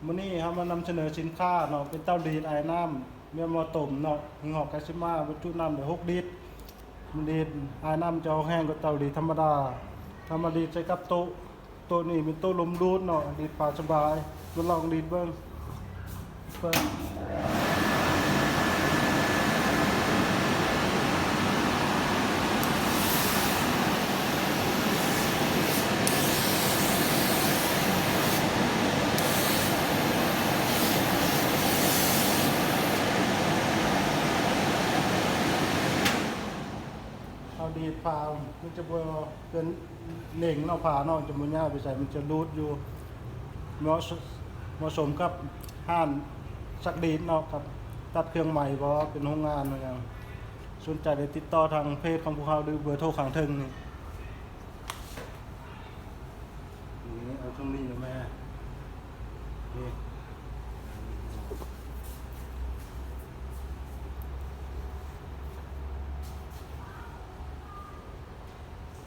ມື້ນີ້ເຮົາມານຳສະເໜີສິນຄ້າເນາະ ເປັນເຕົາລີດອາຍນ້ຳ ແມ່ນໝໍ້ຕົ້ມເນາະ ຍີ່ຫໍ້ກາຊິມາ ບັນຈຸນ້ຳໄດ້ຫົກລິດ. ມັນລີດອາຍນ້ຳຈະອອກແຮງກວ່າເຕົາລີດທຳມະດາ. ເຮົາມາລີດໃສ່ກັບໂຕະ ໂຕະນີ້ເປັນໂຕະລົມດູດເນາະ ລີດຜ້າສະບາຍ. ມາລອງລີດເບິ່ງ. ເບິ່ງ ເຮົາດີດຜ້າ ມັນຈະບໍ່ເກີນເໜັງເນາະ ຜ້າເນາະ ຈະບໍ່ຍາວໄປໃສ ມັນຈະຫຼຸດຢູ່. ເໝາະ ເໝາະສົມກັບຮ້ານຊັກລີດເນາະ ກັບຕັດເຄື່ອງໄໝບໍ່ ເປັນໂຮງງານຫຍັງ. ສົນໃຈໄດ້ຕິດຕໍ່ທາງເພຈຂອງພວກເຮົາ ຫຼື ເບີໂທຂ້າງເທິງນີ້. ນີ້ ເອົາຊ່ອງນີ້ແມ່ ນີ້.